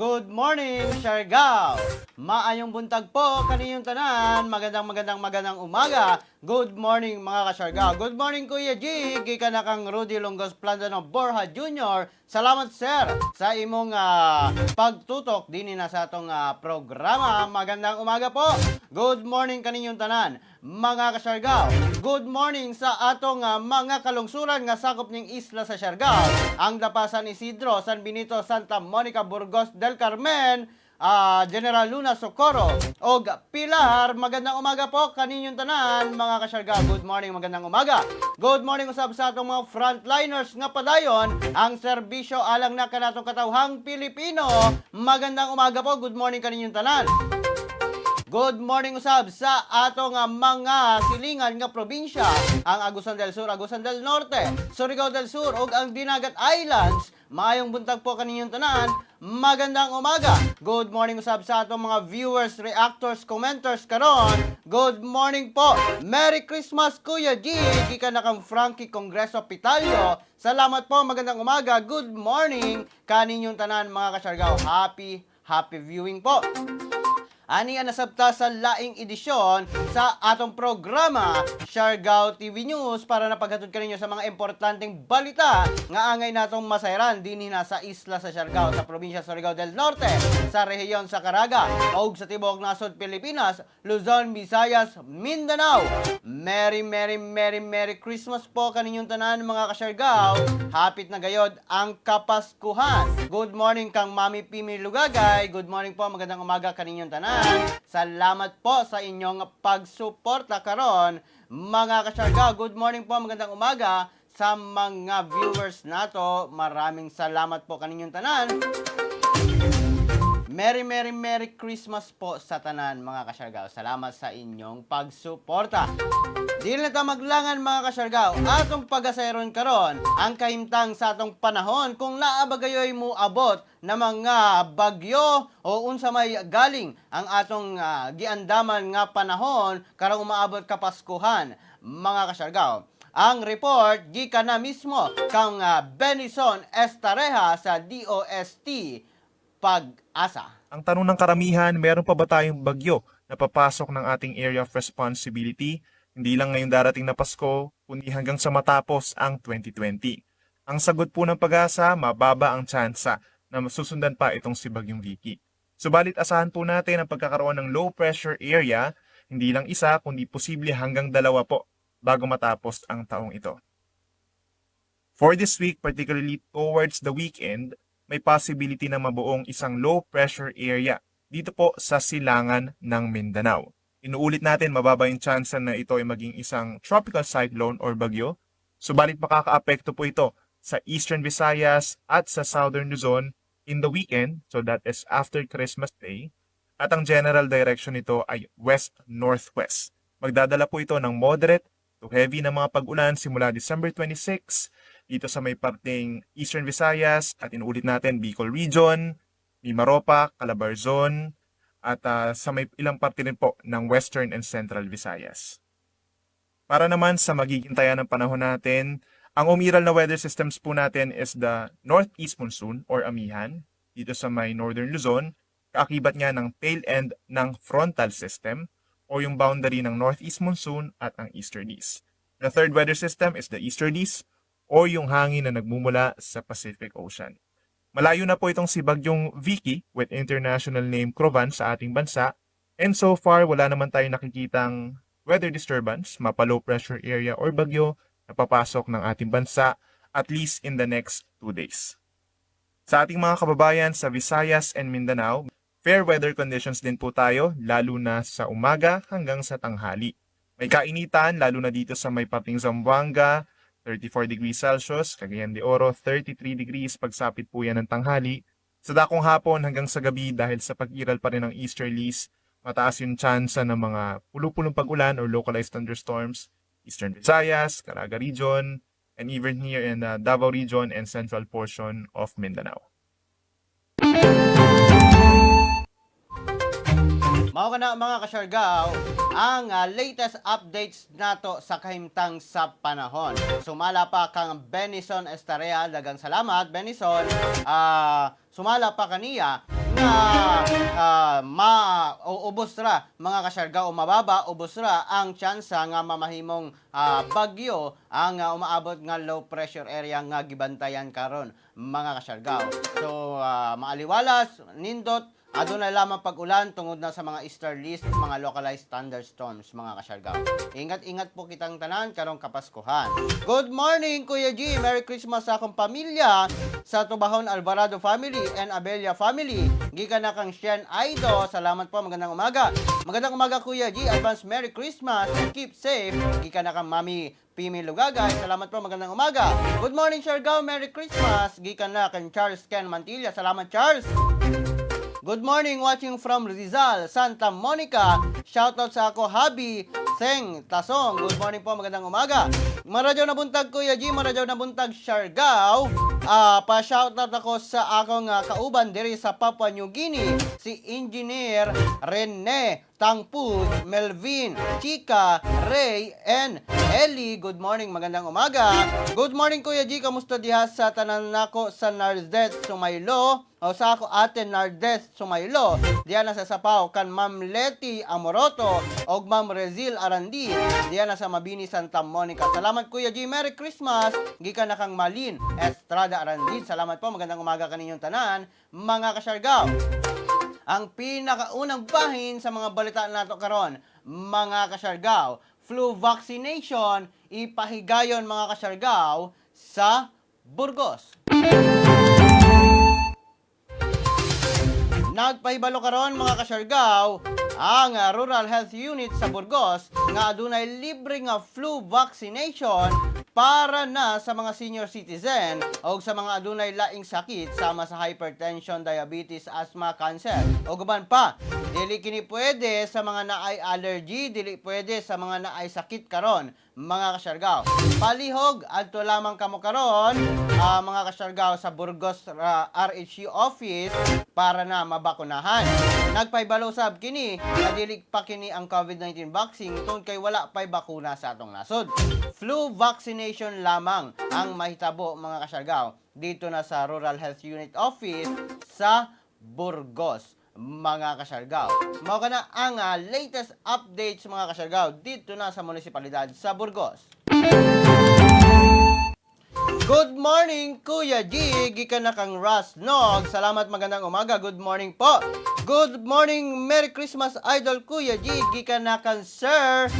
Good morning, Siargao! Maayong buntag po kaninyong tanan. Magandang magandang magandang umaga. Good morning, mga kasyargao. Good morning, Kuya G. Gikan na kang Rudy Longgos Plandano Borja Jr. Salamat, sir, sa imong pagtutok dinhi na sa atong programa. Magandang umaga po. Good morning kaninyong tanan, mga kasyargao. Good morning sa atong mga kalungsuran nga sakop ning isla sa Siargao. Ang Dapa, San Isidro, San Benito, Santa Monica, Burgos del Carmen, General Luna, Socorro, og Pilar. Magandang umaga po kaninyong tanan, mga kasyargao. Good morning, magandang umaga. Good morning usab sa atong mga frontliners nga padayon ang serbisyo alang na kanatong katawhang Pilipino. Magandang umaga po. Good morning kaninyong tanan. Good morning usab sa atong mga silingan nga probinsya, ang Agusan del Sur, Agusan del Norte, Surigao del Sur ug ang Dinagat Islands. Maayong buntag po kaninyong tanan. Magandang umaga. Good morning usab sa atong mga viewers, reactors, commenters karon. Good morning po. Merry Christmas, Kuya G. Gikan na kang Frankie Congreso Pitalyo. Salamat po. Magandang umaga. Good morning kaninyong tanan, mga kasyargao. Happy happy viewing po. Ani ang nasabta sa laing edisyon sa atong programa Siargao TV News para napaghatod kaninyo sa mga importanteng balita nga angay natong masayran dinhi na sa isla sa Siargao, sa probinsya Surigao del Norte, sa rehiyon sa Caraga ug sa tibuok nasod Pilipinas, Luzon, Visayas, Mindanao. Merry Merry Merry Merry Christmas po kaninyong tanan, mga kasyargao. Hapit na gayod ang Kapaskuhan. Good morning kang Mami Pimi Lugagay. Good morning po, magandang umaga kaninyong tanan. Salamat po sa inyong pagsuporta karon, mga kasyargao. Good morning po, magandang umaga sa mga viewers nato. Maraming salamat po kaninyong tanan. Merry, Merry, Merry Christmas po sa tanan, mga kasyargao. Salamat sa inyong pagsuporta. Di na ta maglangan, mga kasyargao. Atong pagasayron karon ang kahimtang sa atong panahon kung naa ba gayoy mo abot na mga bagyo o unsa may galing ang atong giandaman nga panahon karong umaabot Kapaskuhan, mga kasyargao. Ang report gikan na mismo kang Benison Estareja sa DOST Pag-asa. Ang tanong ng karamihan, meron pa ba tayong bagyo na papasok ng ating area of responsibility? Hindi lang ngayong darating na Pasko, kundi hanggang sa matapos ang 2020. Ang sagot po ng Pag-asa, mababa ang tsansa na masusundan pa itong si Bagyong Vicky. Subalit asahan po natin ang pagkakaroon ng low pressure area, hindi lang isa kundi posible hanggang dalawa po bago matapos ang taong ito. For this week, particularly towards the weekend, may possibility na mabuong isang low pressure area dito po sa silangan ng Mindanao. Inuulit natin, mababa yung chance na ito ay maging isang tropical cyclone or bagyo. Subalit makakaapekto po ito sa Eastern Visayas at sa Southern Luzon in the weekend, so that is after Christmas Day. At ang general direction nito ay west-northwest. Magdadala po ito ng moderate to heavy na mga pag-ulan simula December 26 dito sa may parteng Eastern Visayas at, inuulit natin, Bicol Region, Mimaropa, Calabarzon, at sa may ilang parte rin po ng Western and Central Visayas. Para naman sa magiging taya ng panahon natin, ang umiral na weather systems po natin is the Northeast Monsoon or Amihan dito sa may Northern Luzon, kaakibat niya ng tail end ng frontal system o yung boundary ng Northeast Monsoon at ang Easterlies. The third weather system is the Easterlies o yung hangin na nagmumula sa Pacific Ocean. Malayo na po itong si Bagyong Vicky with international name Krovanh sa ating bansa, and so far wala naman tayong nakikitang weather disturbance, mapa low pressure area or bagyo na papasok ng ating bansa at least in the next 2 days. Sa ating mga kababayan sa Visayas and Mindanao, fair weather conditions din po tayo, lalo na sa umaga hanggang sa tanghali. May kainitan lalo na dito sa may parteng Zamboanga, 34 degrees Celsius, Cagayan de Oro, 33 degrees pagsapit po yan ng tanghali. Sa dakong hapon hanggang sa gabi, dahil sa pag-iral pa rin ng easterlies, mataas yung tsansa ng mga pulupulong pag-ulan or localized thunderstorms, Eastern Visayas, Caraga Region, and even here in the Davao Region and central portion of Mindanao. Mao kana, mga kasyargao, ang latest updates nato sa kahimtang sa panahon. Sumala pa kang Benison Estarea, daghang salamat, Benison. Sumala pa kaniya nga ma ubos ra, mga kasyargao, mababa, ubos ra ang tsansa nga mamahimong bagyo ang umaabot nga low pressure area nga gibantayan karon, mga kasyargao. So maaliwalas, nindot, aduna lamang pag-ulan tungod na sa mga easterlies, mga localized thunderstorms, mga kasyargao. Ingat-ingat po kitang tanan karong Kapaskuhan. Good morning, Kuya G. Merry Christmas sa akong pamilya sa Tubahon, Alvarado family and Abelia family. Gikan na kang Shen Aido. Salamat po. Magandang umaga. Magandang umaga, Kuya G. Advance Merry Christmas and keep safe. Gikan na kang Mami Pimi Lugagay. Salamat po. Magandang umaga. Good morning, Siargao. Merry Christmas. Gikan na kang Charles Ken Mantilla. Salamat, Charles. Good morning, watching from Rizal, Santa Monica. Shoutout sa ako, Habi Seng Tasong. Good morning po, magandang umaga. Maradyaw na buntag, Kuya G, maradyaw na buntag, Siargao. Pa-shoutout ako sa akong kauban diri sa Papua New Guinea, si Engineer Rene Tangpus, Melvin, Chica, Ray, and Ellie. Good morning, magandang umaga. Good morning, Kuya G, kamusta diha sa tanan nako sa Nardet Sumaylo? O sa ako ate Nardes Sumaylo, diya na sa Sapaw, kan Ma'am Leti Amoroto og Ma'am Rezil Arandi, diya na sa Mabini, Santa Monica. Salamat, Kuya G, Merry Christmas. Gikan na kang Malin Estrada Arandi. Salamat po, magandang umaga kaninyong tanan, mga kasyargaw. Ang pinakaunang bahin sa mga balita nato karon, mga kasyargaw, flu vaccination ipahigayon, mga kasyargaw, sa Burgos. Nagpahibalo karon, mga kasyargaw, ang Rural Health Unit sa Burgos nga adunay libre nga flu vaccination para na sa mga senior citizen o sa mga adunay laing sakit sama sa hypertension, diabetes, asthma, cancer o uban pa. Dili kini pwede sa mga naay allergy, dili pwede sa mga naay sakit karon, mga kasyargaw. Palihog adto lamang kamo karon, mga kasyargaw, sa Burgos RHU office para na mabakunahan. Nagpahibalo sab kini nga dili pa kini ang COVID-19 vaccine tungod kay wala pa'y bakuna sa atong nasod. Flu vaccination lamang ang mahitabo, mga kasyargaw, dito na sa Rural Health Unit Office sa Burgos, mga kasyargaw. Mao kana ang latest updates, mga kasyargaw, dito na sa munisipalidad sa Burgos. Good morning, Kuya G. Gikan na kang Ras Nog. Salamat, magandang umaga. Good morning po. Good morning, Merry Christmas, Idol Kuya G. Gikan na kang Sir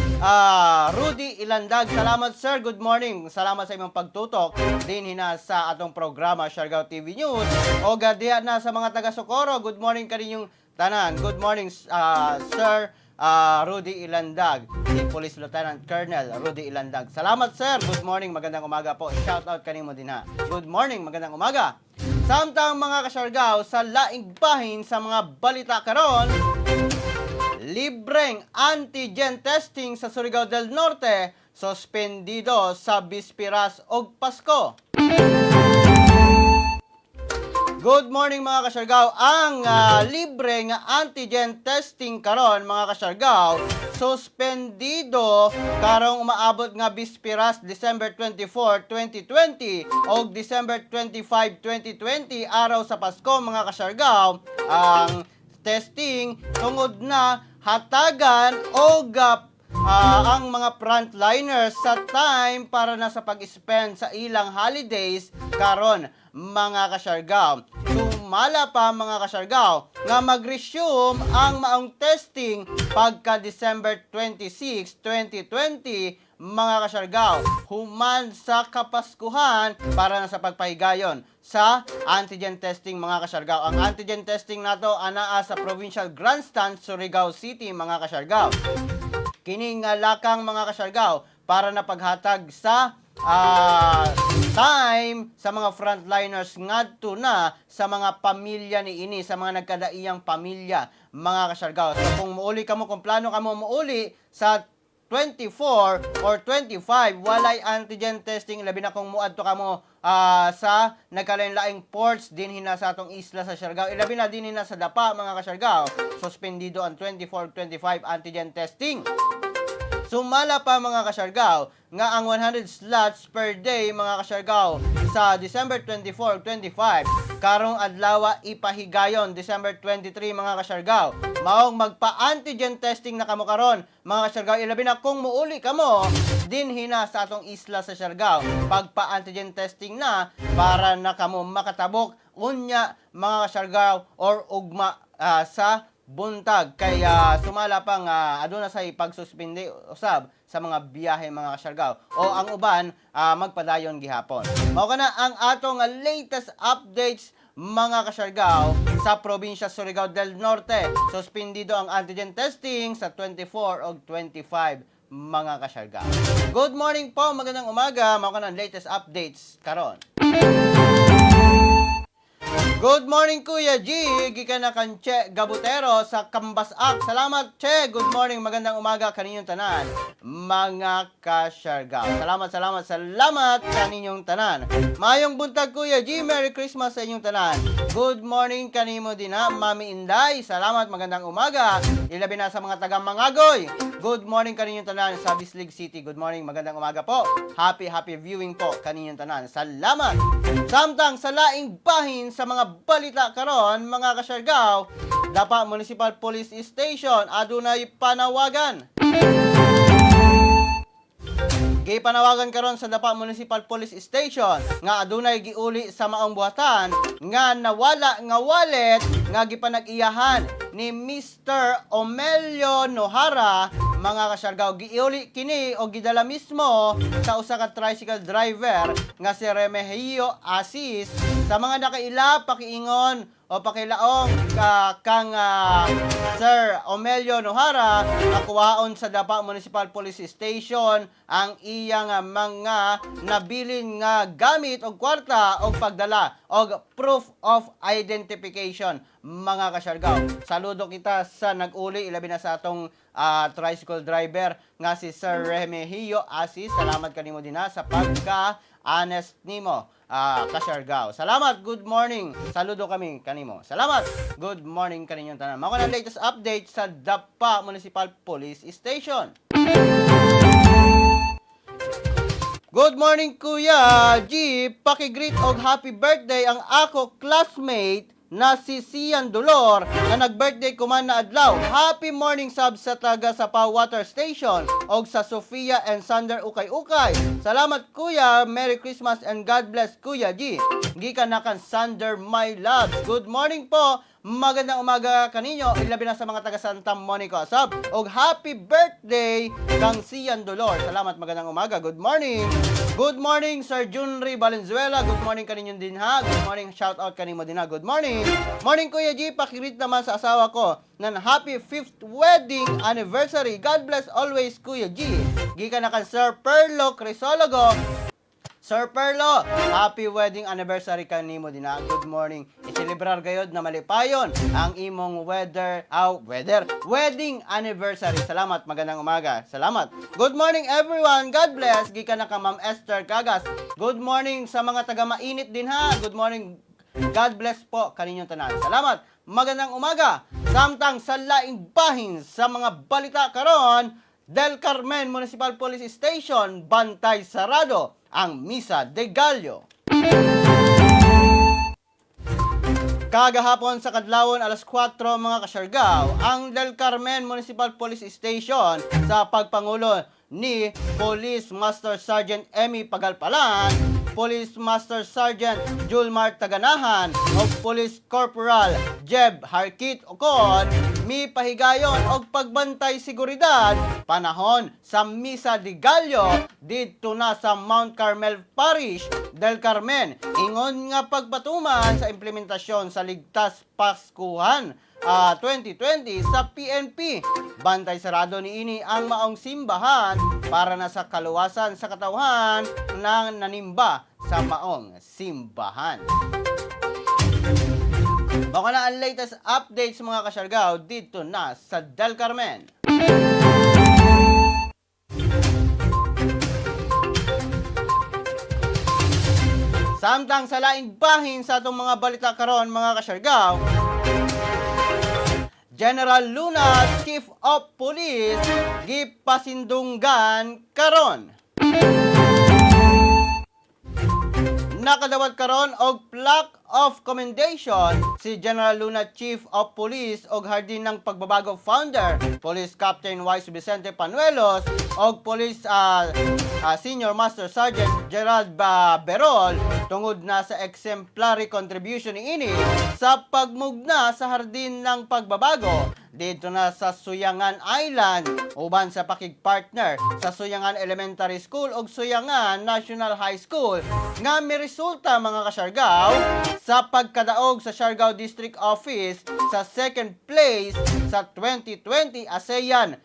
Rudy Ilandag. Salamat, sir. Good morning. Salamat sa imong pagtutok din hina sa atong programa Siargao TV News. O diha na sa mga taga Socorro. Good morning kaninyong tanan. Good morning, Sir Rudy Ilandag, si Police Lieutenant Colonel Rudy Ilandag. Salamat, sir. Good morning, magandang umaga po. Shout out kanimo din ha. Good morning, magandang umaga. Samtang, mga kasyargaw, sa laing bahin sa mga balita karon, libreng antigen testing sa Surigao del Norte suspendido sa Bispiras og Pasko. Good morning, mga kasyargaw. Ang libre nga antigen testing karon, mga kasyargaw, suspendido karong umaabot nga Bispiras, December 24, 2020 og December 25, 2020, araw sa Pasko, mga kasyargaw, ang testing tungod na hatagan og ang mga frontliners sa time para na sa pag-spend sa ilang holidays karon, mga kasyargaw. Sumala pa, mga kasyargaw, nga mag-resume ang maong testing pagka December 26, 2020, mga kasyargaw, human sa Kapaskuhan para na sa pagpahigayon sa antigen testing, mga kasyargaw. Ang antigen testing nato anaa sa Provincial Grandstand, Surigao City, mga kasyargaw. Kini nga lakang, mga kasyargaw, para na paghatag sa time sa mga frontliners ngadto na sa mga pamilya niini, sa mga nagkadaiyang pamilya, mga kasyargaw. So kung muuli kamo, kung plano kamo muuli sa 24 or 25, walay antigen testing, labi na kung muadto kamo sa nagkalain-laing ports dinhi na sa atong isla sa Siargao, ilabi na dinhi na sa Dapa, mga kasyargaw. Suspendido ang 24, 25 antigen testing. Sumala pa, mga kasyargaw, nga ang 100 slots per day, mga kasyargaw, sa December 24, 25 Karong adlaw ipahigayon, December 23, mga kasyargaw. Maong magpa-antigen testing na kamo karon, mga kasyargaw, ilabi na kung muuli kamo dinhi na sa atong isla sa Siargao. Pagpa-antigen testing na para na kamo makatabok unya, mga kasyargaw, or ugma sa buntag kay sumala pa nga aduna say pagsuspindi usab sa mga biyahe, mga kasyargaw, o ang uban magpadayon gihapon. Mao kana ang atong latest updates, mga kasyargaw, sa probinsya Surigao del Norte. Suspindido ang antigen testing sa 24 o 25, mga kasyargaw. Good morning po, magandang umaga. Mao kana ang latest updates karon. Good morning, Kuya G. Gikan na kan Che Gabutero sa Kambasak. Salamat, Che. Good morning. Magandang umaga kaninyong tanan, mga kasyargaw. Salamat, salamat, salamat kaninyong tanan. Mayong buntag, Kuya G. Merry Christmas sa inyong tanan. Good morning kanimo din ha, Mami Inday. Salamat, magandang umaga. Ilabi na sa mga taga Mangagoy. Good morning kaninyong tanan sa Bislig City. Good morning, magandang umaga po. Happy, happy viewing po kaninyong tanan. Salamat. Samtang sa laing bahin sa mga balita karon, mga kasyargaw, Dapa Municipal Police Station adunay panawagan. Gipanawagan karon sa Dapa Municipal Police Station nga adunay giuli sa maong buhatan nga nawala nga wallet nga gipanag-iyahan ni Mr. Omelio Nohara, mga kasyargaw. Giuli kini o gidala mismo sa usa ka tricycle driver nga si Remigio Asis. Sa mga nakaila, pakiingon o pakilaong kang Sir Omelio Nohara, nakuhaon sa Dapa Municipal Police Station ang iyang mga nabilin nga gamit og kwarta og pagdala og proof of identification, mga kasyargaw. Saludo kita sa nag-uli, ilabi na sa atong tricycle driver nga si Sir Remigio Asis. Salamat kanimo din ha, sa pagka honest nimo, kasyargaw. Salamat, good morning. Saludo kami kanimo. Salamat. Good morning kaninyong tanan. Mao na latest update sa Dapa Municipal Police Station. Good morning, Kuya G. Paki-greet og happy birthday ang ako classmate na si Sian Dolor na nag-birthday kuman na adlaw. Happy morning sab sa taga sa Pau Water Station og sa Sofia and Sander Ukay Ukay. Salamat, Kuya. Merry Christmas and God bless, Kuya G. Gikan na kan Sander my loves. Good morning po. Magandang umaga kaninyo, ilabi na sa mga taga Santa Monica sab. Og happy birthday kang Sian Dolor. Salamat, magandang umaga. Good morning. Good morning, Sir Junri Valenzuela. Good morning kaninyo din ha. Good morning. Shout out kanimo din ha. Good morning. Morning, Kuya G. Paki-greet naman sa asawa ko nan happy fifth wedding anniversary. God bless always, Kuya G. Gikan na kan Sir Perlo Crisologo. Sir Perlo, happy wedding anniversary kanimo din ha. Good morning. Iselebrar gayod na malipayon ang imong weather, aw, weather, wedding anniversary. Salamat, magandang umaga. Salamat. Good morning, everyone. God bless. Gikan na ka Ma'am Esther Cagas. Good morning sa mga taga mainit din ha. Good morning. God bless po kaninyong tanan. Salamat. Magandang umaga. Samtang sa laing bahin sa mga balita karon, Del Carmen Municipal Police Station, bantay sarado ang Misa de Gallo. Kagahapon sa kadlawon alas 4, mga kasyargaw, ang Del Carmen Municipal Police Station sa pagpangulo ni Police Master Sergeant Emmy Pagalpalan, Police Master Sergeant Julmar Taganahan ug Police Corporal Jeb Harkit Ocon mi pahigayon og pagbantay seguridad panahon sa Misa de Gallo didto na sa Mount Carmel Parish, Del Carmen, ingon nga pagpatuman sa implementasyon sa Ligtas Paskuhan 2020 sa PNP. Bantay sarado niini ang maong simbahan para na sa kaluwasan sa katawhan ng nanimba sa maong simbahan. Baka na ang latest updates, mga kasyargaw, dito na sa Del Carmen. Samtang sa laing bahin sa atong mga balita karon, mga kasyargaw, General Luna, Chief of Police, gipasindunggan karon. Nakadawat karon og plaque of commendation si General Luna Chief of Police og Hardin ng Pagbabago Founder, Police Captain Wise Vicente Panuelos og Police Senior Master Sergeant Gerald Berol tungod na sa exemplary contribution niini sa pagmugna sa Hardin ng Pagbabago dito na sa Suyangan Island uban sa pakigpartner sa Suyangan Elementary School ug Suyangan National High School nga miresulta, mga kasyargaw, sa pagkadaog sa Siargao District Office sa second place sa 2020 ASEAN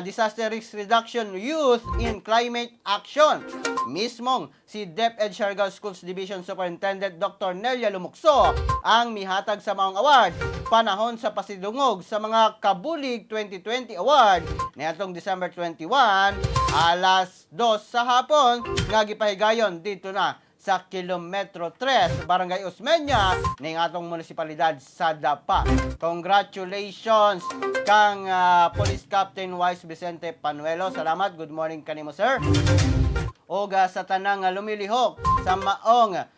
Disaster Risk Reduction Youth in Climate Action. Mismong si DepEd Siargao Schools Division Superintendent Dr. Nelia Lumukso ang mihatag sa maong award panahon sa pasidungog sa mga Kabulig 2020 Award niadtong December 21 alas 2 sa hapon nga gipahigayon dito na sa kilometro 3, Barangay Osmeña, ning atong munisipalidad sa Dapa. Congratulations kang Police Captain Wise Vicente Panuelo. Salamat. Good morning kanimo, sir. O sa tanang lumilihok sa maong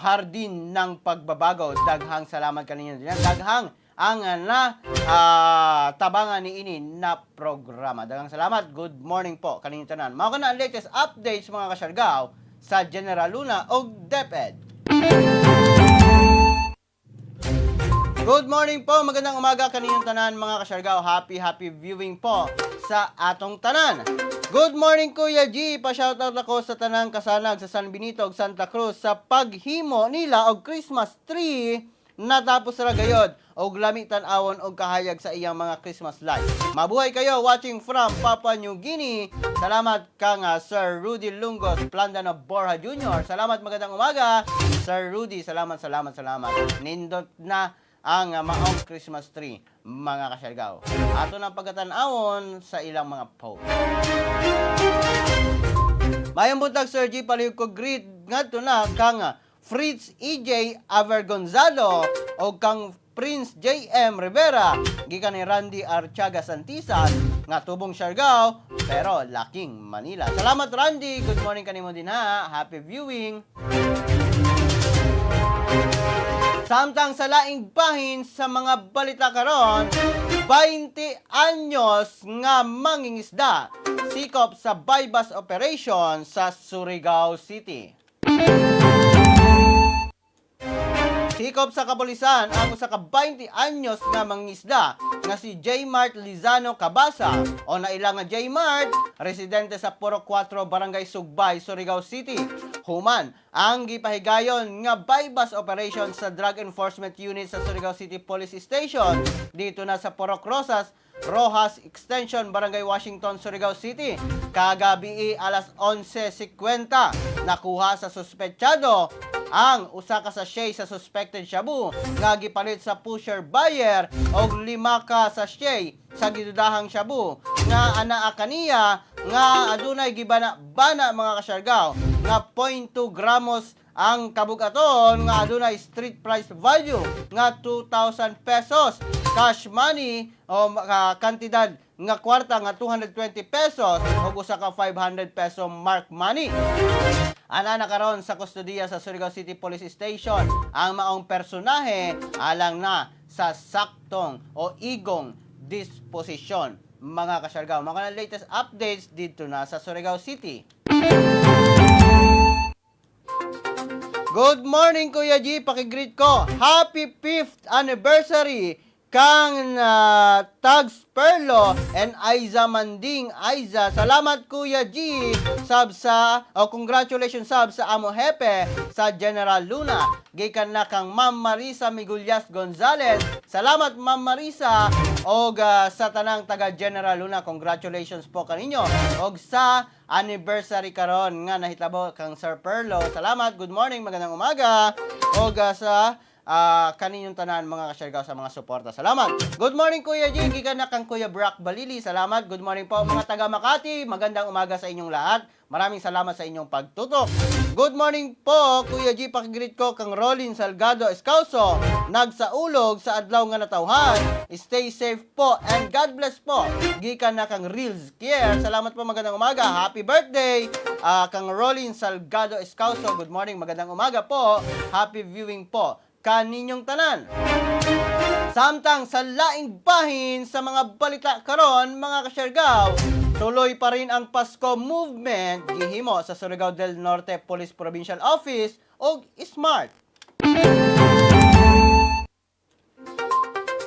Hardin ng Pagbabago. Daghang salamat kaninyo din. Daghang ang na tabangan ni ini na programa. Daghang salamat. Good morning po kaninyo tanan. Mao kana ang latest updates, mga kasyargaw, sa General Luna og DepEd. Good morning po, magandang umaga kaninyong tanan, mga kasyargaw. Happy, happy viewing po sa atong tanan. Good morning, Kuya G. Pa-shoutout ako sa tanang kasanag sa San Benito ug Santa Cruz sa paghimo nila og Christmas tree. Natapos ra gayod og lami tan-awon og kahayag sa iyang mga Christmas light. Mabuhay kayo, watching from Papua New Guinea. Salamat kang Sir Rudy Lungos Plandano Borja Jr. Salamat, magandang umaga, Sir Rudy. Salamat, salamat, salamat. Nindot na ang maong Christmas tree, mga kasyargaw. Ato ng pagkatan-awon sa ilang mga post. Mayong buntag, Sir G, palihog ko greet ngadto na kang Fritz EJ Avergonzalo o kang Prince JM Rivera gikan ni Randy Archaga Santisan nga tubong Siargao pero laking Manila. Salamat, Randy. Good morning kanimo din ha. Happy viewing. Samtang sa laing bahin sa mga balita karon, 20 anyos nga mangingisda sikop sa buy-bust operation sa Surigao City. Sikop sa kapulisan ang usa ka 20 anyos nga mangingisda nga si J. Mart Lizano Cabasa o naila nga J. Mart, residente sa Purok 4, Barangay Sugbay, Surigao City. Human ang gipahigayon nga buy-bust operation sa Drug Enforcement Unit sa Surigao City Police Station dito na sa Purok Rosas, Rojas Extension, Barangay Washington, Surigao City. Kagabi alas 11:50, nakuha sa suspetsado ang usa ka sachet sa suspected shabu nga gipalit sa pusher buyer og lima ka sachet sa gidudahang shabu nga anaa kaniya nga adunay gibana-bana, mga kasyargaw, nga 0.2 gramos ang kabugaton nga adunay street price value nga 2,000 pesos cash money o kantidad nga kwarta nga 220 pesos ug usa ka 500 peso mark money. Ana na karon sa kustodiya sa Surigao City Police Station ang maong personahe alang na sa saktong o igong disposisyon, mga kasyargaw. Mga latest updates dito na sa Surigao City. Good morning, Kuya G, pakigreet ko. Happy 5th anniversary kang Tags Perlo and Aiza Manding Aiza. Salamat, Kuya G. Sab sa oh, congratulations sab sa amo hepe sa General Luna. Gikan na kang Ma'am Marisa Migulyas Gonzales. Salamat, Ma'am Marisa, og sa tanang taga General Luna. Congratulations po kaninyo. Og sa anniversary karon nga nahitabo kang Sir Perlo. Salamat. Good morning, magandang umaga. Og sa kaninyong tanan, mga kasyargaw, sa mga suporta. Salamat. Good morning, Kuya G. Gikan na kang Kuya Brock Balili. Salamat. Good morning po, mga taga Makati. Magandang umaga sa inyong lahat. Maraming salamat sa inyong pagtutok. Good morning po, Kuya G. Paki-greet ko kang Rolin Salgado Escauso, nagsaulog sa adlaw nga natawhan. Stay safe po and God bless po. Gikan na kang Reels Kier. Salamat po, magandang umaga. Happy birthday kang Rolin Salgado Escauso. Good morning, magandang umaga po. Happy viewing po kaninyong tanan. Samtang sa laing bahin sa mga balita karon, mga kasyargaw, tuloy pa rin ang Pasko Movement gihimo sa Surigao del Norte Police Provincial Office og Smart.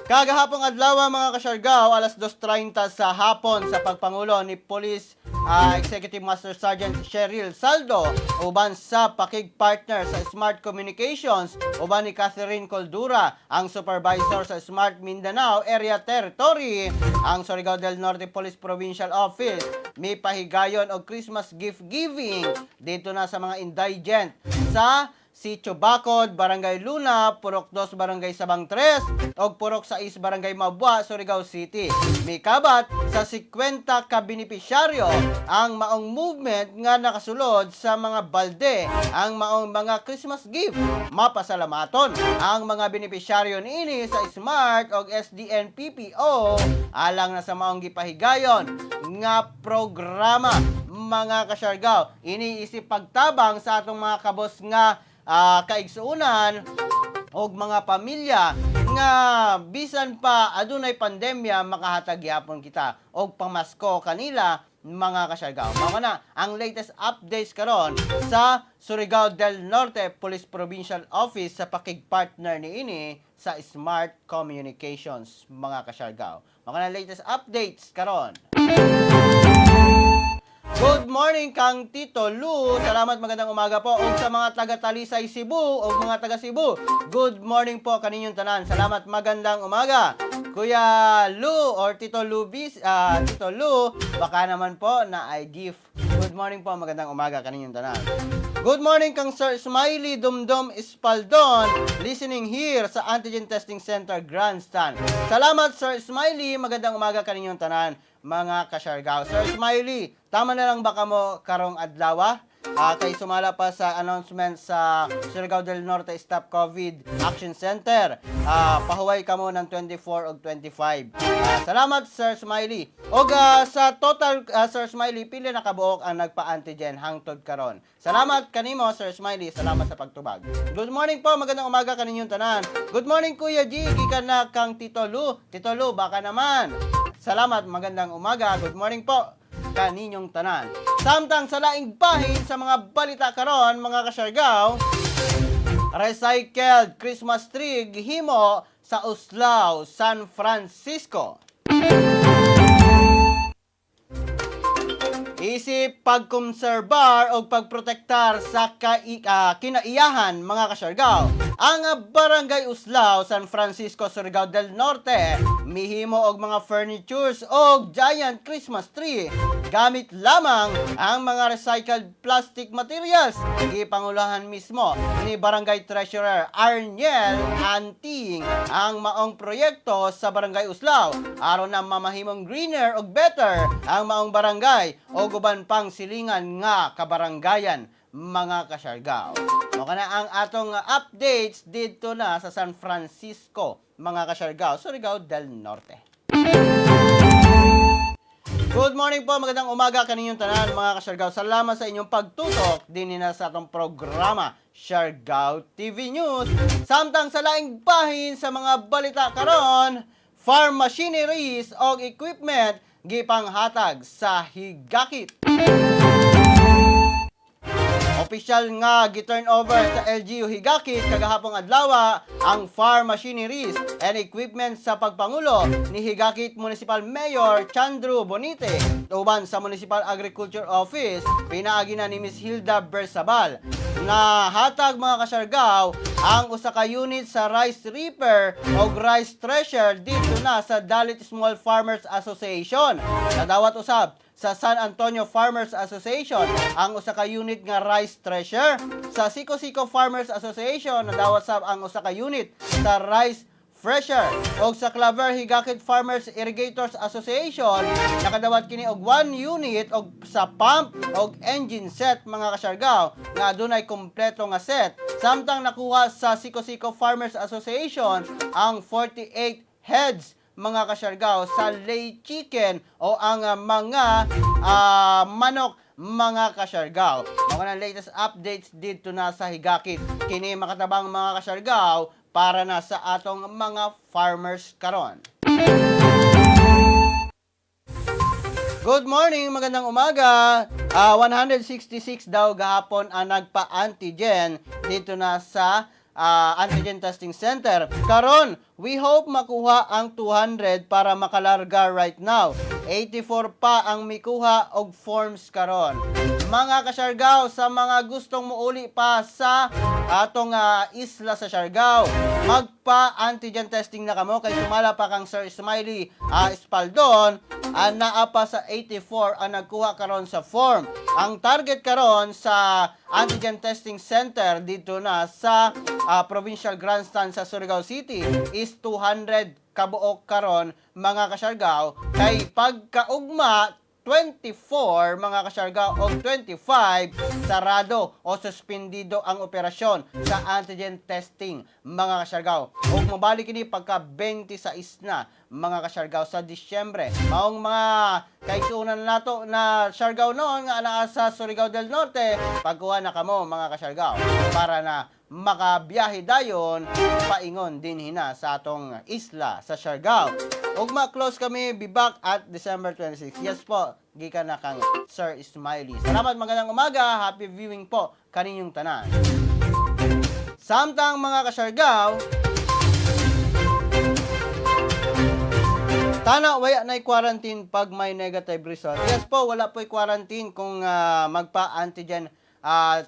Kagahapong adlaw, mga kasyargaw, alas 2:30 sa hapon, sa pagpangulo ni Police Executive Master Sergeant Cheryl Saldo uban sa pakig-partner sa Smart Communications, uban ni Catherine Coldura, ang supervisor sa Smart Mindanao Area Territory, ang Surigao del Norte Police Provincial Office may pahigayon og Christmas gift giving dito na sa mga indigent sa Sitio Bacod, Barangay Luna, Purok 2, Barangay Sabang 3, og Purok 6, Barangay Mabua, Surigao City. Mikabat sa 50 ka benepisyaryo ang maong movement nga nakasulod sa mga balde ang maong mga Christmas gift. Mapasalamaton ang mga benepisyaryo niini sa Smart og SDNPPO alang na sa maong gipahigayon nga programa, mga kasyargaw. Iniisip pagtabang sa atong mga kabos nga kaigsuunan og mga pamilya nga bisan pa adunay pandemya, makahatag gyapon kita og pamasko kanila, mga kasyargaw. Mao na ang latest updates karon sa Surigao del Norte Police Provincial Office sa pakig-partner niini sa Smart Communications, mga kasyargaw. Mao na latest updates karon. Good morning kang Tito Lu. Salamat, magandang umaga po. Og sa mga taga Talisay Cebu o mga taga Cebu. Good morning po kaninyong tanan. Salamat, magandang umaga. Kuya Lu or Tito Lu Bis, Tito Lu, baka naman po na I gift. Good morning po, magandang umaga kaninyong tanan. Good morning kang Sir Smiley Dumdum Espaldon, listening here sa Antigen Testing Center Grandstand. Salamat, Sir Smiley, magandang umaga kaninyong tanan, mga kasyargaw. Sir Smiley, tama na lang ba kamo karong adlaw? Kay sumala pa sa announcement sa Surigao del Norte Stop COVID Action Center. Pahuway kamo ng 24 o 25. Salamat, Sir Smiley. Og sa total, Sir Smiley, pila na kabuok ang nagpa-antigen hangtod karon? Salamat kanimo, Sir Smiley. Salamat sa pagtubag. Good morning po, magandang umaga kaninyong tanan. Good morning, Kuya G, gikan na kang Tito Lu. Tito Lu, baka naman. Salamat, magandang umaga. Good morning po kaninyong tanan. Samtang sa laing bahin sa mga balita karon, mga kasyargaw, recycled Christmas tree gihimo sa Oslow, San Francisco. Isip pagkonserbar o pagprotektar sa kinaiyahan, mga kasyargaw. Ang Barangay Uslao, San Francisco, Surigao del Norte, mihimo og mga furnitures og giant Christmas tree gamit lamang ang mga recycled plastic materials. Gipangulahan mismo ni Barangay Treasurer Arniel Anting ang maong proyekto sa Barangay Uslao aron na mamahimong greener og better ang maong barangay o uban pang silingan nga kabarangayan, mga kasyargaw. Mao kana ang atong updates dito na sa San Francisco, mga kasyargaw, Surigao del Norte. Good morning po, magandang umaga kaninyong tanan, mga kasyargaw. Salamat sa inyong pagtutok din na sa atong programa Siargao TV News. Samtang sa laing bahin sa mga balita karon, farm machineries og equipment gipanghatag sa Higakit. Opisyal nga gi-turn over sa LGU Higakit kagahapong adlaw ang farm machineries and equipment sa pagpangulo ni Higakit Municipal Mayor Chandru Bonite uban sa Municipal Agriculture Office, pinaagi na ni Miss Hilda Bersabal. Na hatag, mga kasyargaw, ang usa ka unit sa rice reaper o rice thresher dito na sa Dalit Small Farmers Association. Nadawat usab sa San Antonio Farmers Association ang usa ka unit nga rice thresher. Sa Siko-Siko Farmers Association, nadawat sab ang usa ka unit sa rice Fresher. Og sa Claver Higakit Farmers Irrigators Association, nakadawat kini og 1 unit og sa pump og engine set, mga kasyargaw, nga adunay kumpleto nga set. Samtang nakuha sa Siko-Siko Farmers Association ang 48 heads, mga kasyargaw, sa lay chicken o ang mga manok, mga kasyargaw. Mga na latest updates dito na sa Higakit. Kini makatabang, mga kasyargaw, para na sa atong mga farmers karon. Good morning, magandang umaga. 166 daw gahapon ang nagpa-antigen dito na sa antigen testing center. Karon, we hope makuha ang 200 para makalarga right now. 84 pa ang mikuha og forms karon. Mga kasyargaw, sa mga gustong muuli pa sa atong isla sa Siargao, magpa-antigen testing na kamo kay sumala pa kang Sir Smiley Espaldon, naa pa sa 84 ang nagkuha karon sa form. Ang target karon sa antigen testing center dito na sa Provincial Grandstand sa Surigao City is 200 kabuok karon, mga kasyargaw, kay pagkaugma 24, mga kasyargaw, o 25, sarado o suspendido ang operasyon sa antigen testing, mga kasyargaw. O mabalik kini pagka 26 na, mga kasyargaw, sa Disyembre. Maong mga kaigsuonan nato na Siargao noon nga anaa sa Surigao del Norte, pagkuha na kamo, mga kasyargaw, para na makabiyahe dayon paingon din hina sa atong isla sa Siargao. Ugma close kami, be back at December 26. Yes po, gikan na kang Sir Smiley. Salamat, magandang umaga, happy viewing po kaninyong tanan. Samtang, mga kasyargaw, tana waya na quarantine pag may negative result. Yes po, wala po quarantine kung magpa-antigen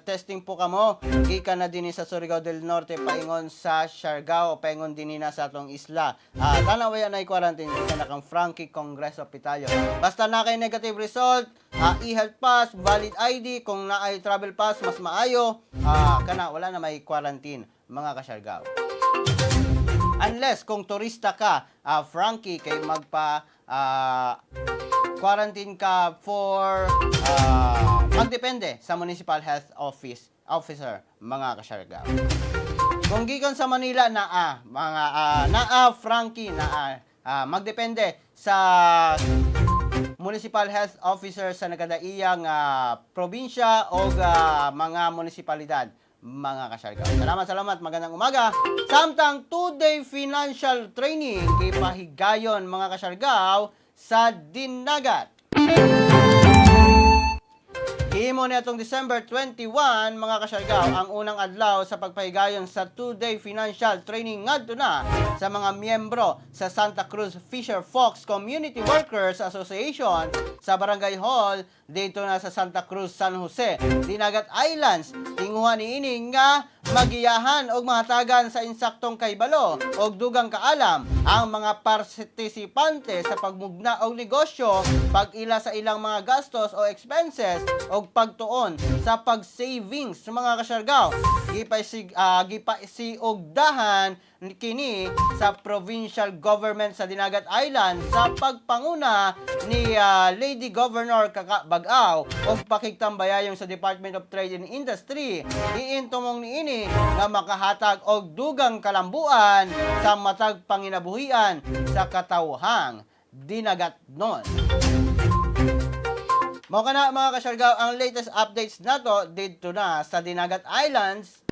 testing po kamo. Gikan na din sa Surigao del Norte paingon sa Siargao, paingon din na sa atong isla. Tana waya na quarantine, gikan na kang Frankie Congreso Pitalyo. Basta na kay negative result, e-health pass, valid ID, kung naay travel pass mas maayo, kana wala na may quarantine, mga kasyargao. Unless kung turista ka, Frankie, kay magpa quarantine ka for magdepende sa municipal health office officer, mga kasyargao. Kung gikan sa Manila, naa mga naa Frankie, naa magdepende sa municipal health officer sa nagadaiyang probinsya o mga munisipalidad, mga kasyargao. Salamat, salamat. Magandang umaga. Samtang 2-day financial training gipahigayon, mga kasyargao, sa Dinagat. Himo na itong December 21, mga kasyargao, ang unang adlaw sa pagpahigayon sa 2-day financial training ngadto na sa mga miyembro sa Santa Cruz Fisher Fox Community Workers Association sa Barangay Hall dito na sa Santa Cruz, San Jose, Dinagat Islands. Tinguha niini nga magiyahan og mahatagan sa insaktong kaybalo og dugang kaalam ang mga partisipante sa pagmugna og negosyo, pag-ila sa ilang mga gastos o expenses og pagtuon sa pag-savings, mga kasyargaw. Gipaisiugdahan kini sa provincial government sa Dinagat Island sa pagpanguna ni Lady Governor Kaka Bag-ao og pakigtambayayong sa Department of Trade and Industry. Diin tumong niini nga makahatag og dugang kalambuan sa matag panginabuhian sa katawhang Dinagatnon. Mao kana, mga kasyargaw, ang latest updates nato didto na sa Dinagat Islands.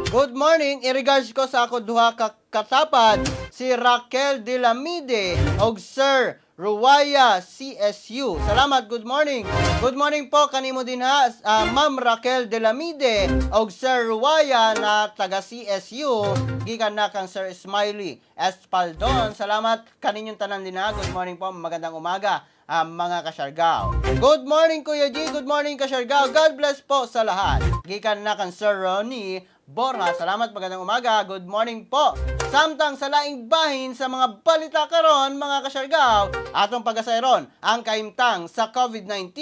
Good morning, in regards ko sa ako duha ka katapad, si Raquel de Lamide og Sir Ruwaya CSU. Salamat, good morning. Good morning po kanimo din ha, Ma'am Raquel de Lamide og Sir Ruwaya na taga CSU gikan na kang Sir Smiley Espaldon. Salamat kaninyong tanan din ha. Good morning po, magandang umaga mga kasyargao. Good morning, Kuya G, good morning, kasyargao. God bless po sa lahat. Gikan na kang Sir Ronnie Borja. Salamat, magandang umaga. Good morning po. Samtang sa laing bahin sa mga balita karon, mga kasyargao, atong pagasayron ang kahimtang sa COVID-19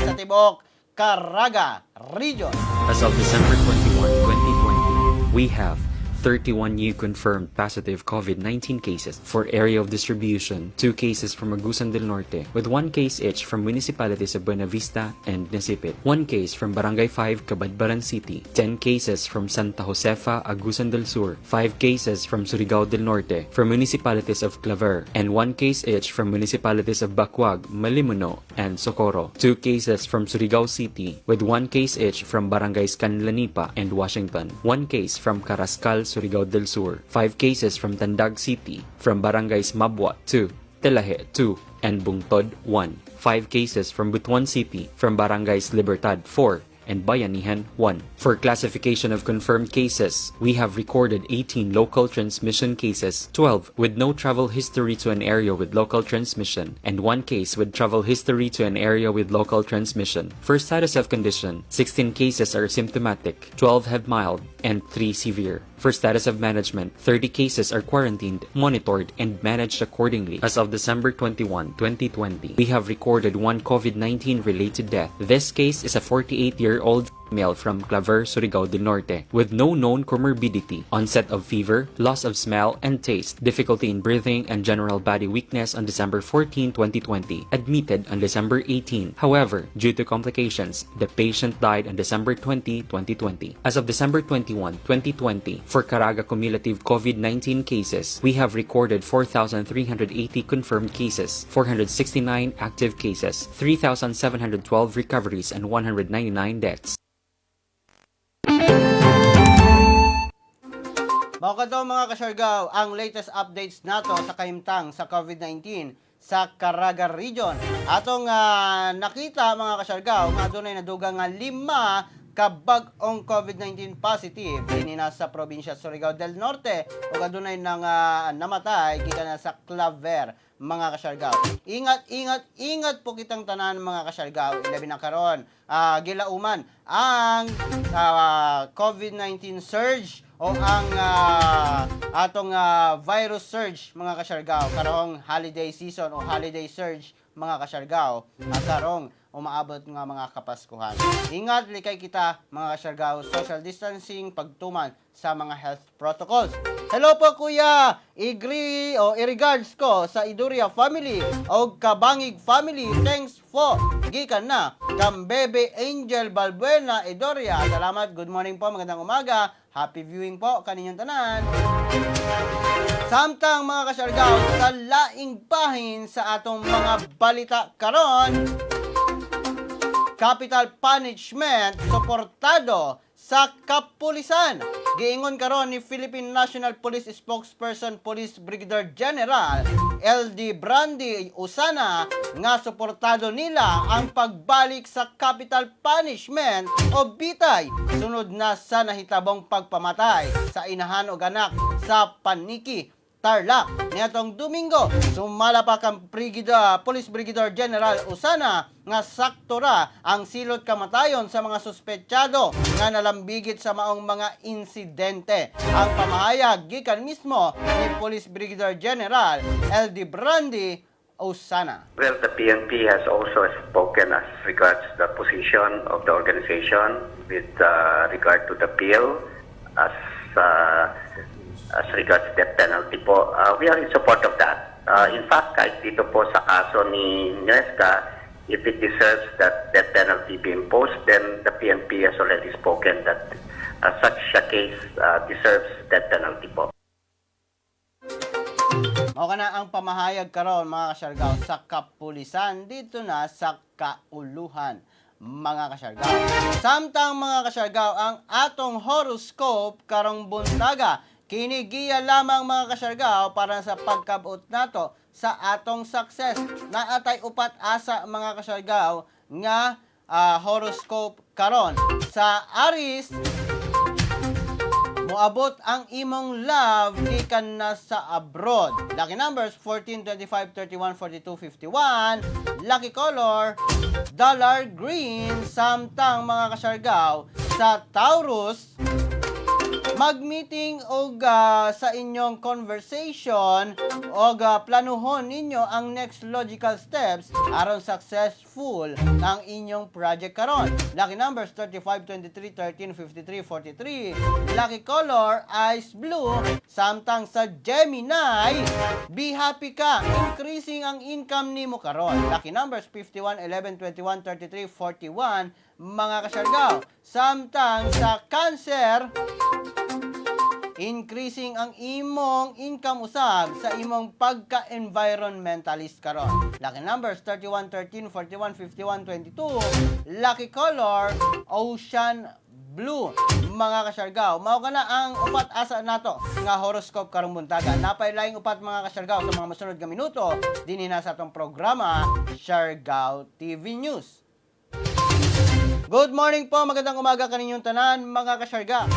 sa tibuok Caraga Region. As of December 21, 2020, we have 31 new confirmed positive COVID-19 cases. For area of distribution, 2 cases from Agusan del Norte, with 1 case each from municipalities of Buenavista and Nasipit, 1 case from Barangay 5, Cabadbaran City, 10 cases from Santa Josefa, Agusan del Sur, 5 cases from Surigao del Norte, from municipalities of Claver, and 1 case each from municipalities of Bacuag, Malimuno, and Socorro, 2 cases from Surigao City, with 1 case each from Barangays Canlanipa and Washington, 1 case from Carrascal, Surigao del Sur, 5 cases from Tandag City, from Barangays Mabua 2, Telahe 2, and Bungtod 1, 5 cases from Butuan City, from Barangays Libertad 4, and Bayanihan 1. For classification of confirmed cases, we have recorded 18 local transmission cases, 12 with no travel history to an area with local transmission, and 1 case with travel history to an area with local transmission. For status of condition, 16 cases are symptomatic, 12 have mild, and 3 severe. For status of management, 30 cases are quarantined, monitored, and managed accordingly. As of December 21, 2020, we have recorded one COVID-19 related death. This case is a 48-year-old male from Claver, Surigao del Norte, with no known comorbidity, onset of fever, loss of smell and taste, difficulty in breathing, and general body weakness on December 14, 2020, admitted on December 18. However, due to complications, the patient died on December 20, 2020. As of December 21, 2020, for Caraga cumulative COVID-19 cases, we have recorded 4,380 confirmed cases, 469 active cases, 3,712 recoveries, and 199 deaths. Mao kato, mga kasyargaw, ang latest updates nato sa kahimtang sa COVID-19 sa Caraga Region. Atong nakita, mga kasyargaw, nga adunay nadugang nga lima ka bag-ong COVID-19 positive dinhi na sa probinsya Surigao del Norte ug adunay nang namatay gikan na sa Claver, mga kasyargaw. Ingat, ingat, ingat po kitang tanan, mga kasyargaw, ilabi na karon gilauman ang COVID-19 surge o ang atong virus surge, mga kasyargaw, karong holiday season o holiday surge, mga kasyargaw, karong umaabot nga mga Kapaskuhan. Ingat, likay kita, mga kasyargaw, social distancing, pagtuman sa mga health protocols. Hello po, Kuya, igri o i-regards ko sa Iduria family o Kabangig family. Thanks po. Gikan na Kambebe Angel Balbuena Idoria. Salamat. Good morning po. Magandang umaga. Happy viewing po kaninyong tanan. Samtang, mga kasyargaw, sa laing bahin sa atong mga balita karon, capital punishment suportado sa kapulisan. Giingon karon ni Philippine National Police spokesperson Police Brigadier General LD Brandy Usana nga suportado nila ang pagbalik sa capital punishment o bitay sunod na sa nahitabong pagpamatay sa inahan og anak sa Paniki, Tarlac niadtong Domingo. Sumala pa kang Police Brigadier General Usana nga sakto ra ang silot kamatayon sa mga suspetsado nga nalambigit sa maong mga insidente. Ang pamahayag gikan mismo ni Police Brigadier General LD Brandy Usana. Well, the PNP has also spoken as regards the position of the organization with regard to the bill as regards death penalty po. We are in support of that. In fact, kahit dito po sa kaso ni Nuezca, if it deserves that death penalty be imposed, then the PNP has already spoken that such a case deserves death penalty po. Mao kana ang pamahayag karon, mga kasyargaw, sa kapulisan dito na sa kauluhan, mga kasyargaw. Samtang, mga kasyargaw, ang atong horoscope karong buntaga, kini giya lamang, mga kasyargaw, para sa pagkabot nato sa atong success. Naatay upat asa, mga kasyargaw, nga horoscope karon. Sa Aries, moabot ang imong love gikan na sa abroad. Lucky numbers 14, 25, 31, 42, 51. Lucky color dollar green. Samtang, mga kasyargaw, sa Taurus, Mag-meeting og sa inyong conversation og planuhon ninyo ang next logical steps aron successful ang inyong project karon. Lucky numbers 35, 23, 13, 53, 43. Lucky color ice blue. Samtang sa Gemini, be happy ka, increasing ang income nimo karon. Lucky numbers 51, 11, 21, 33, 41, mga kasyargaw. Samtang sa Cancer, increasing ang imong income usab sa imong pagka-environmentalist karon. Lucky numbers 31, 13, 41, 51, 22. Lucky color ocean blue, mga kasyargaw. Mao kana ang upat asa nato nga horoscope karong buntaga. Napay laing upat, mga kasyargaw, sa mga mosunod nga minuto dinhi na sa atong programa Siargao TV News. Good morning po, magandang umaga kaninyong tanan, mga kasyargaw.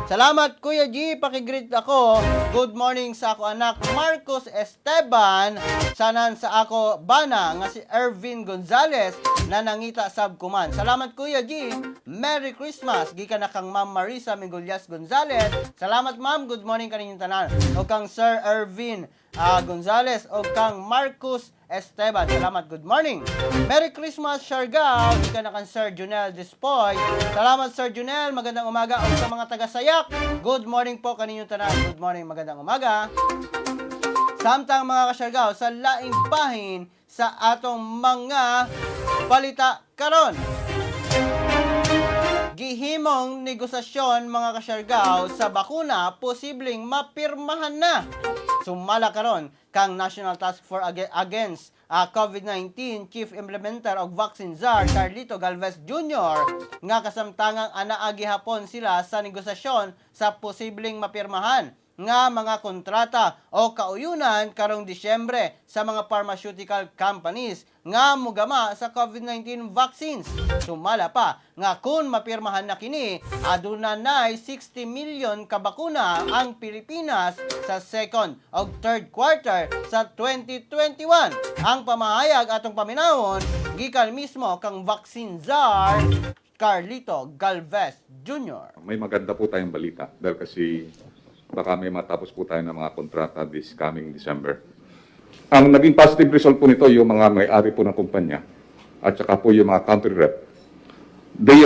Salamat, Kuya G, paki-greet ako. Good morning sa ako anak Marcos Esteban, sanan sa ako bana nga si Ervin Gonzales na nangita sab kuman. Salamat, Kuya G. Merry Christmas gikan na kang Ma'am Marisa Migulyas Gonzales. Salamat, ma'am, good morning kaninyong tanan. O kang Sir Ervin Gonzales o kang Marcos Esteban. Salamat, good morning. Merry Christmas, Siargao. Gikan na kang Sir Junel Despoy. Salamat, Sir Junel. Magandang umaga. O sa mga taga-Sayak, good morning po kaninyong tanan. Good morning, magandang umaga. Samtang, mga kasyargaw, sa laing bahin sa atong mga balita karon. Gihimong negosasyon, mga kasyargaw, sa bakuna, posibleng mapirmahan na. Sumala karon kang National Task Force Against COVID-19 Chief Implementer og Vaccine Czar Carlito Galvez Jr. nga kasamtangang anaa gihapon sila sa negosasyon sa posibleng mapirmahan nga mga kontrata o kauyunan karong Disyembre sa mga pharmaceutical companies nga mugama sa COVID-19 vaccines. Sumala pa nga kung mapirmahan na kini, aduna nay 60 million ka bakuna ang Pilipinas sa second o third quarter sa 2021. Ang pamahayag atong paminawon gikan mismo kang Vaccine Czar Carlito Galvez Jr. May maganda po tayong balita dahil kasi baka may matapos po tayo ng mga kontrata this coming December. Ang naging positive result po nito, yung mga may-ari po ng kumpanya at saka po yung mga country rep. They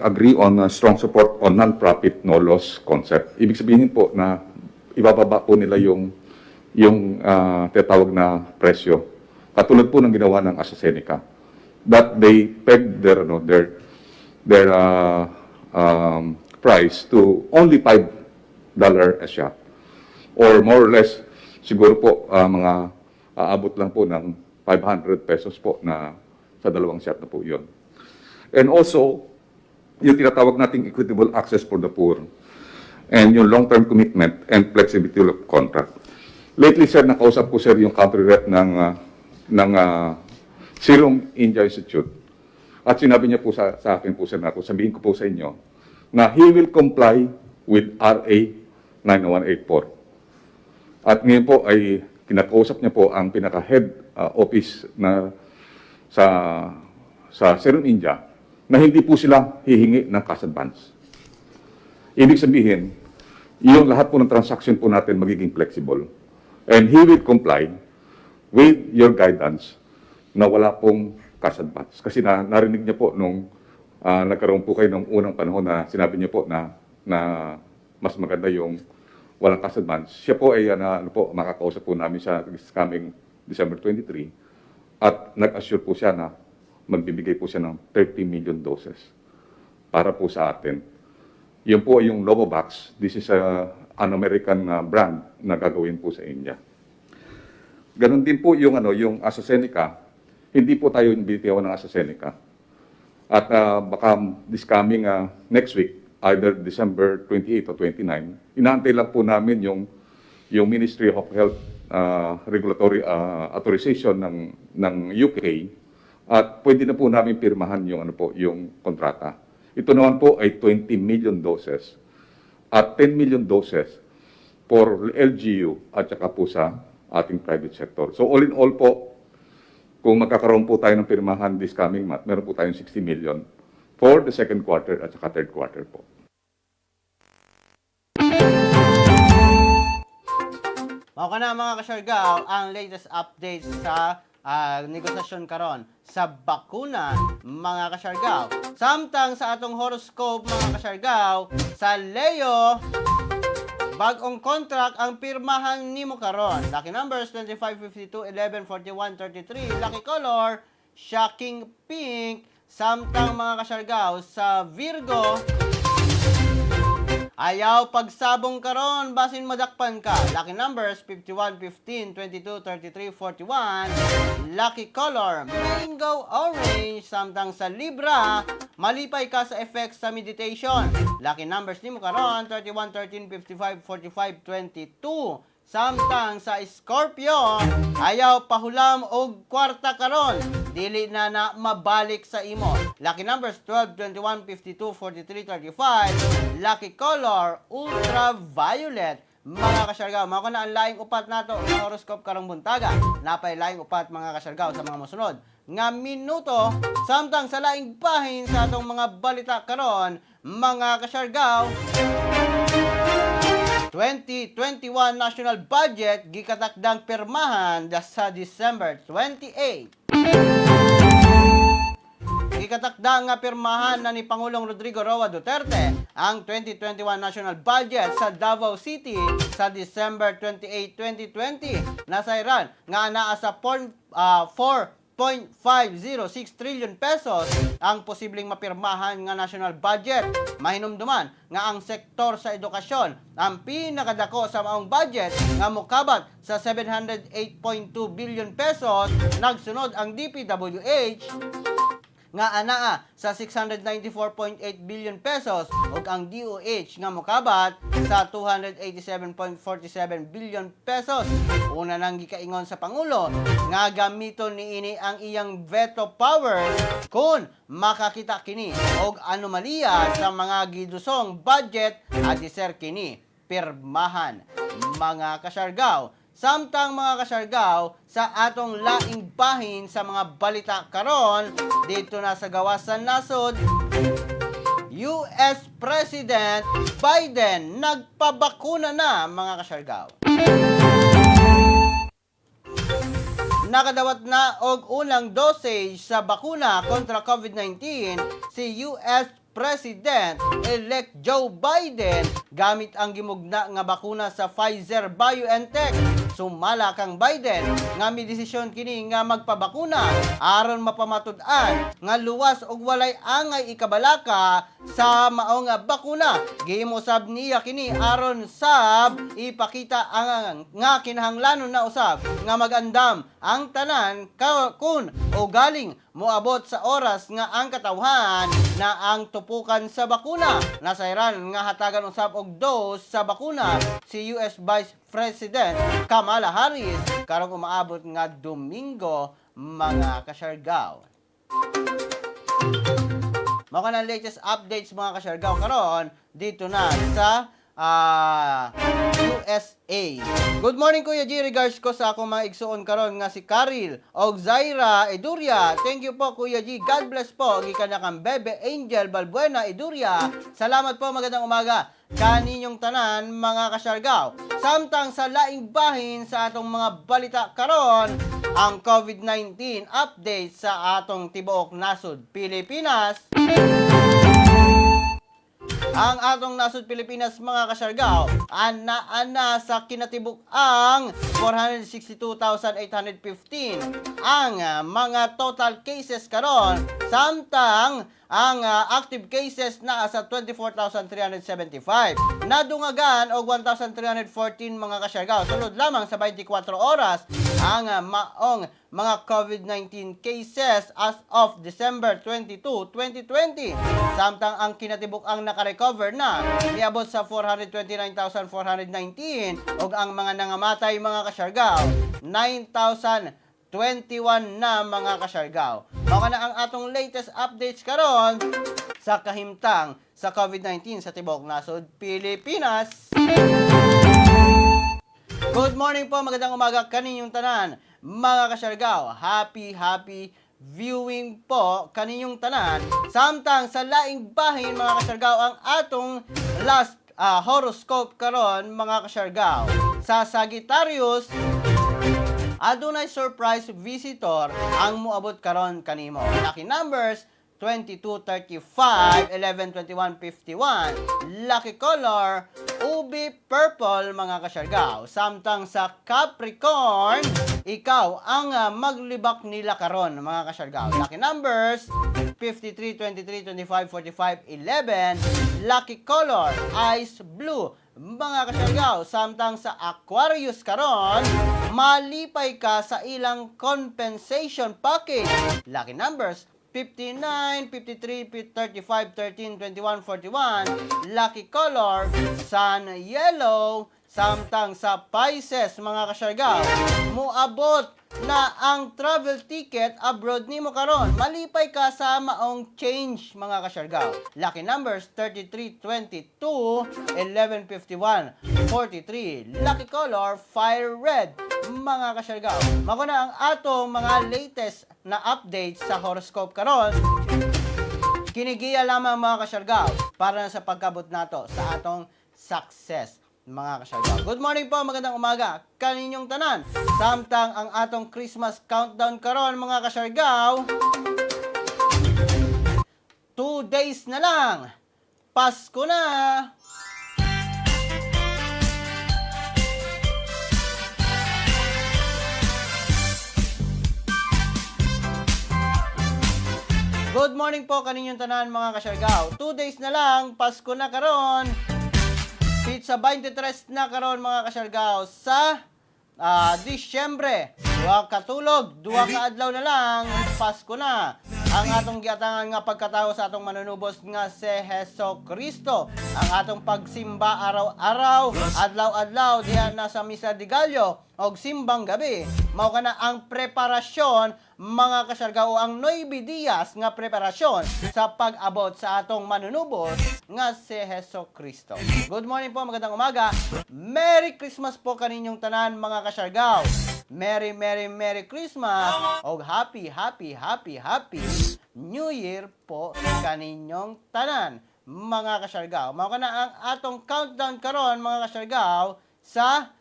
agree on a strong support on non-profit, no loss concept. Ibig sabihin po na ibababa po nila yung tinatawag na presyo. Katulad po ng ginawa ng AstraZeneca. That they pegged their, ano, their price to only $5 a shot. Or more or less, siguro po mga aabot lang po ng 500 pesos po na sa dalawang shot na po yun. And also, yung tinatawag nating equitable access for the poor and yung long-term commitment and flexibility of contract. Lately, sir, nakausap ko, sir, yung country rep ng Serum India Institute. At sinabi niya po sa akin po, sir, na kung sabihin ko po sa inyo, na he will comply with RA 9184. At ngayon po ay kinakausap niya po ang pinaka-head office na sa Serum India na hindi po sila hihingi ng cash advance. Ibig sabihin, yung lahat po ng transaction po natin magiging flexible. And he will comply with your guidance na wala pong cash advance. Kasi narinig niya po nung nagkaroon po kayo nung unang panahon na sinabi niya po na mas maganda yung walang cash advance. Siya po ay na, ano po, makakausap po namin siya this coming December 23 at nag-assure po siya na magbibigay po siya ng 30 million doses para po sa atin. Yun po ay yung Novavax. This is an American brand na gagawin po sa India. Ganon din po yung ano, yung AstraZeneca. Hindi po tayo bitiwan ng AstraZeneca. At baka this coming next week, either December 28 o 29, inaantay lang po namin yung Ministry of Health regulatory authorization ng UK at pwede na po namin pirmahan yung ano po, yung kontrata. Ito naman po ay 20 million doses at 10 million doses for LGU at saka po sa ating private sector. So all in all po, kung magkakaroon po tayo ng pirmahan this coming month, meron po tayong 60 million for the second quarter at saka third quarter po. Mao kana, mga kasyargaw, ang latest updates sa negosasyon karon sa bakuna, mga kasyargaw. Samtang sa atong horoscope, mga kasyargaw, sa Leo, bagong contract ang pirmahan nimo karon. Lucky numbers 25, 52, 11, 41, 33. Lucky color, shocking pink. Samtang, mga kasyargaw, sa Virgo, ayaw pagsabong karon, basin madakpan ka. Lucky numbers 51, 15, 22, 33, 41. Lucky color, mango orange. Samtang sa Libra, malipay ka sa effects sa meditation. Lucky numbers nimo karon 31, 13, 55, 45, 22. Samtang sa Scorpio, ayaw pahulam og kwarta karon. Dili na na mabalik sa imo. Lucky numbers 12, 21, 52, 43, 35. Lucky color, ultraviolet. Mga kasyargaw, mao na ang laing upat nato sa horoscope karong buntaga. Napay laing upat, mga kasyargaw, sa mga mosunod nga minuto. Samtang sa laing bahin sa atong mga balita karon, mga kasyargaw, 2021 national budget gikatakdang pirmahan sa December 28. Gikatakda nga pirmahan na ni Pangulong Rodrigo Roa Duterte ang 2021 national budget sa Davao City sa December 28, 2020. Nasayran nga naa sa 4.506 trillion pesos ang posibleng mapirmahan nga national budget. Mahinumduman nga ang sektor sa edukasyon ang pinakadako sa maong budget nga mokabat sa 708.2 billion pesos. Nagsunod ang DPWH nga anaa sa 694.8 billion pesos ug ang DOH nga mokabat sa 287.47 billion pesos. Una nang gikaingon sa Pangulo nga gamiton niini ang iyang veto power kung makakita kini og anomalya sa mga gidusong budget adiser kini pirmahan, mga kasyargaw. Samtang, mga kasyargaw, sa atong laing bahin sa mga balita karon, dito na sa gawasan nasod, US President Biden nagpabakuna na, mga kasyargaw. Nakadawat na og unang dosage sa bakuna kontra COVID-19 si US President-elect Joe Biden gamit ang gimugna nga bakuna sa Pfizer BioNTech. Sumala kang Biden nga midesisyon kini nga magpabakuna aron mapamatud-an nga luwas ug walay angay ikabalaka sa maong bakuna. Gihimo sab niya kini aron sab ipakita ang nga kinahanglanon na usab nga magandam ang tanan kun o galing moabot sa oras nga ang katawhan na ang tupukan sa bakuna. Nasayran nga hatagan usab og dose sa bakuna si US Vice President Kamala Harris karong umaabot nga Domingo, mga kasyargaw. Mao na latest updates, mga kasyargaw, karon dito na sa USA. Good morning, Kuya G. Regards ko sa akong mga igsuon karon nga si Karil og Zaira Eduria. Thank you po, Kuya G. God bless po. Gikan na kang Bebe Angel Balbuena Eduria. Salamat po. Magandang umaga kaninyong tanan, mga kasyargaw. Samtang sa laing bahin sa atong mga balita karon, ang COVID-19 update sa atong tibuok nasod Pilipinas. Ang atong nasod Pilipinas, mga kasyargaw, ana-ana sa kinatibuk ang 462,815 ang mga total cases karon, samtang ang active cases naa sa 24,375. Nadungagan og 1,314, mga kasyargaw, sulod lamang sa 24 oras ang maong mga COVID-19 cases as of December 22, 2020. Samtang ang kinatibuk ang nakarecover na niabot sa 429,419 ug ang mga nangamatay, mga kasyargaw, 9,021 na, mga kasyargaw. Mao na ang atong latest updates karon sa kahimtang sa COVID-19 sa tibuok nasod Pilipinas. Good morning po, magandang umaga kaninyong tanan, mga kasyargaw. Happy, happy viewing po kaninyong tanan. Samtang sa laing bahin, mga kasyargaw, ang atong last horoscope karon, mga kasyargaw. Sa Sagittarius, adunay surprise visitor ang muabot karon kanimo. Lucky numbers 22, 35, 11, 21, 51. Lucky color, ubi purple, mga kasyargaw. Samtang sa Capricorn, ikaw ang maglibak nila karon, mga kasyargaw. Lucky numbers 53, 23, 25, 45, 11. Lucky color, ice blue, mga kasyargaw. Samtang sa Aquarius karon, malipay ka sa ilang compensation package. Lucky numbers 59, 53, 35, 13, 21, 41. Lucky color, sun yellow. Samtang sa Pisces, mga kasyargaw, muabot na ang travel ticket abroad nimo karon. Malipay ka sa maong change, mga kasyargaw. Lucky numbers 33, 22, 11, 51, 43. Lucky color, fire red, mga kasyargaw. Mao na ang atong mga latest na updates sa horoscope karon. Kini giya lamang, mga kasyargaw, para na sa pagkabot nato sa atong success, mga kasyargaw. Good morning po, magandang umaga kaninyong tanan. Samtang ang atong Christmas countdown karon, mga kasyargaw, 2 days na lang. Pasko na! Good morning po kaninyong tanan, mga kasyargaw. 2 days na lang, Pasko na karon. Petsa 23 na karon, mga kasyargaw, sa Disyembre. Duha ka tulog, 2 ka adlaw na lang, Pasko na. Ang atong giatangan nga pagkatao sa atong manunubos nga si Heso Kristo. Ang atong pagsimba araw-araw, adlaw-adlaw diha na sa Misa de Gallo og simbang gabi. Mao kana ang preparasyon, mga kasyargaw, o ang 9 diyas nga preparasyon sa pag-abot sa atong manunubos nga si Heso Kristo. Good morning po, magandang umaga. Merry Christmas po kaninyong tanan, mga kasyargaw. Merry, Merry, Merry Christmas og happy, happy, happy, happy New Year po kaninyong tanan, mga kasyargaw. Mao kana ang atong countdown karon, mga kasyargaw, sa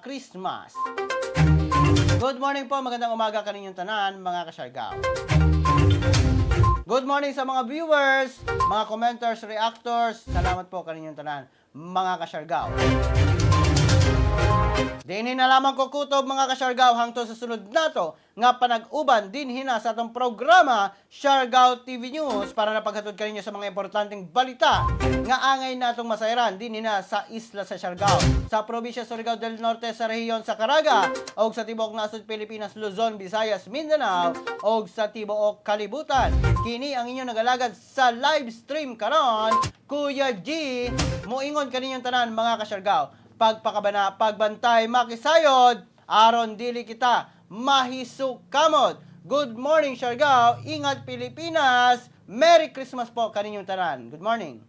Christmas. Good morning po, magandang umaga kaninyong tanan, mga kasyargaw. Good morning sa mga viewers, mga commenters, reactors. Salamat po kaninyong tanan, mga kasyargaw. Dinhi na lamang ko kutob, mga kasyargaw, hangtod sa sunod nato nga panag-uban dinhi na sa atong programa Siargao TV News para napaghatod kaninyo sa mga importanteng balita nga angay natong masayran dinhi na sa isla sa Siargao, sa probinsya Surigao del Norte, sa rehiyon sa Caraga, og sa tibuok nasod Pilipinas, Luzon, Visayas, Mindanao, og sa tibuok kalibutan. Kini ang inyong nagalagad sa live stream karon, Kuya G, moingon kaninyong tanan, mga kasyargaw: pagpakabana, pagbantay, makisayod, aron dili kita mahisukamot. Good morning, Siargao. Ingat, Pilipinas. Merry Christmas po kaninyong tanan. Good morning.